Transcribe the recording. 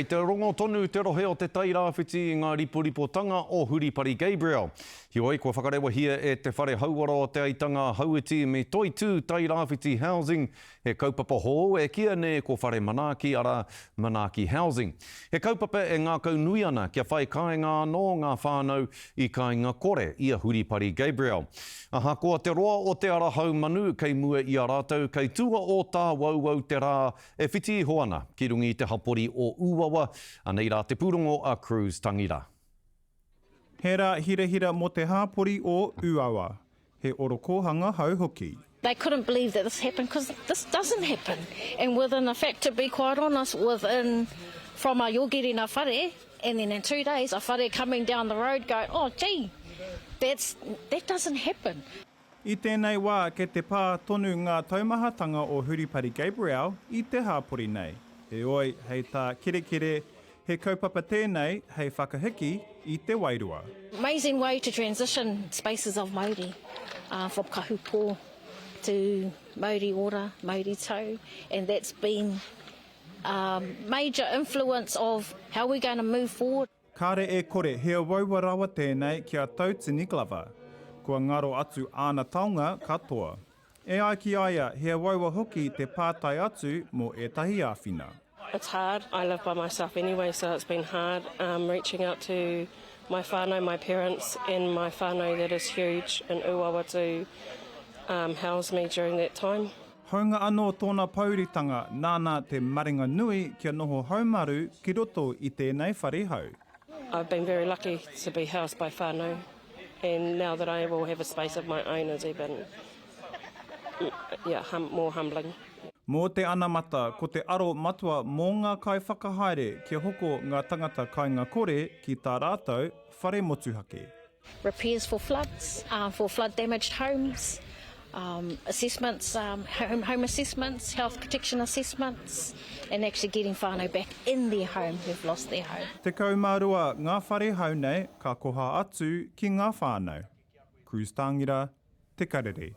I te rongo tonu te rohe o Te Tai Rāwhiti i ngā riporipotanga o Huripari Gabriel. Heoi, kua whakarewahia e Te Whare Hauora o Te Aitanga a Hauiti me Toitū Tai Rāwhiti Housing he kaupapa hou e kīia nei ko Whare Manaaki, arā, Manaaki Housing. He kaupapa e ngākaunui ana kia whai kāinga anō ngā whānau i kāinga kore i a Huripari Gabriel. Ahakoa te roa o te ara haumanu kei mua i a rātou, kei tua o tāwauwau te rā E whiti iho ana ki runga i te hapori o Ūawa, anei rā te pūrongo a Cruz Tangira. He rā hirahira mō te hāpori o Ūawa, he orokōhanga hou hoki. They couldn't believe that this happened because this doesn't happen and within in fact to be quite honest within from a Yogirina whare and then in two days a whare coming down the road going oh gee that's that doesn't happen. I tēnei wā kei te pā tonu ngā taumahatanga o Huripari Gabriel i te hāpori nei. Heoi, hei tā Kerekere, he kaupapa tēnei hei whakahiki i te wairua. Amazing way to transition spaces of Mauri from kahu pō to Mauri ora, Mauri tau and that's been a major influence of how we're going to move forward. Kāre e kore, he uaua rawa tēnei ki a Tautini Glover. Kua ngaro atu āna taonga katoa. E ai ki a ia, he uaua hoki te pātai atu mō ētahi āwhina. It's hard, I live by myself anyway so it's been hard reaching out to my whānau, my parents and my whānau that is huge in Uawa to house me during that time. Hāunga anō tōna pōuritanga nāna te maringa nui kia noho haumaru ki roto i tēnei whare hou. I've been very lucky to be housed by whānau and now that I will have a space of my own is even yeah, hum, more humbling. Mō te anamata, ko te aro matua mō ngā kaiwhakahaere kia hoko ngā tangata kainga kore ki tā rātou whare motuhake. Repairs for floods, for flood damaged homes, assessments, home assessments, health protection assessments and actually getting whānau back in their home who've lost their home. 12 ngā whare hou nei ka koha atu ki ngā whānau. Cruz Tāngira, Te Karere.